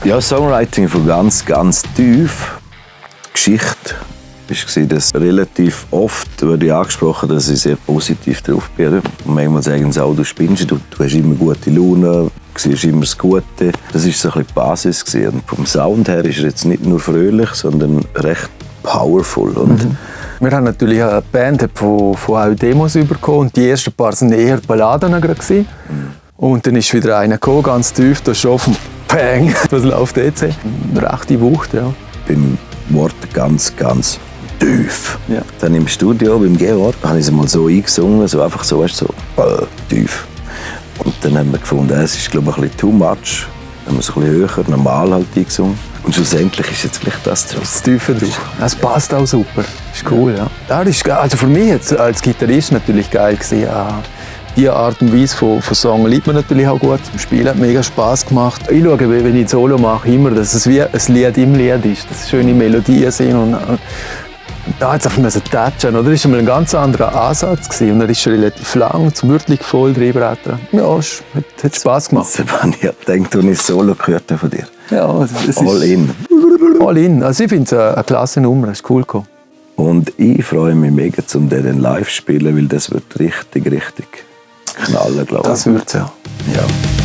Ja, Songwriting von ganz, ganz tief. Geschichte war, dass relativ oft wurde angesprochen, dass ich sehr positiv drauf bin. Und manchmal sagen sie auch, du spinnst, du hast immer gute Laune, du siehst immer das Gute. Das war so ein bisschen die Basis. Und vom Sound her ist er jetzt nicht nur fröhlich, sondern recht powerful. Und wir haben natürlich eine Band von auch Demos bekommen und die ersten paar waren eher Balladen. Und dann ist wieder einer gekommen, ganz tief, da schon vom Pang. Was läuft jetzt? Rechte Wucht, ja. Beim Wort ganz, ganz tief. Ja. Dann im Studio, beim Georg, habe ich es mal so eingesungen, so einfach so, weißt, so tief. Und dann haben wir gefunden, es ist glaube ich ein bisschen too much. Dann haben wir es ein bisschen höher, normal halt eingesungen. Und schlussendlich ist jetzt gleich das drauf. Das Tiefe drauf. Es passt auch super. Ist cool, ja. Das ist, also für mich jetzt als Gitarrist natürlich geil gewesen. Ja. Diese Art und Weise von Song liebt man natürlich auch gut. Zum Spielen hat mega Spass gemacht. Ich schaue, wenn ich ein Solo mache, immer, dass es wie ein Lied im Lied ist. Dass es schöne Melodien sind. Und da hat es einfach touchen. Oder? Das war ein ganz anderer Ansatz gewesen. Und er ist relativ lang, wörtlich voll reingebraten. Ja, es hat Spass gemacht. Das habe ich gedacht, als ich Solo gehört habe von dir. Ja, es All in. All in. Also ich finde es eine klasse Nummer. Es ist cool gekommen. Und ich freue mich mega, um den live zu spielen, weil das wird richtig, richtig knallen, glaube ich. Das wird es, ja. Ja.